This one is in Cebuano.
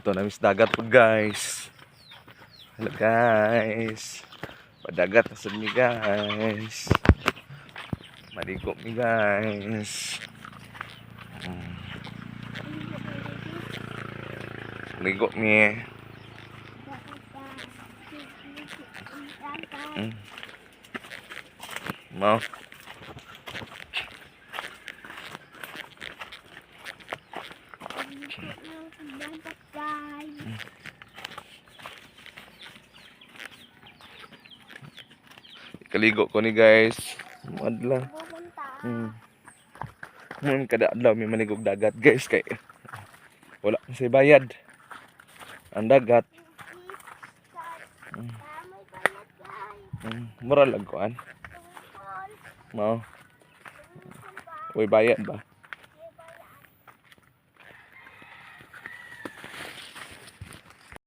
Adto na mis dagat po, guys. Hello, guys. Padagat na sad mi, guys. Maligo mi, guys. Ligo mi. Mao. Kaligo ko ni, guys. Madla. Kada adlaw may maligog dagat, guys, kay wala man say bayad ang dagat. Mura lang kuan. Mao. Uy, bayad ba?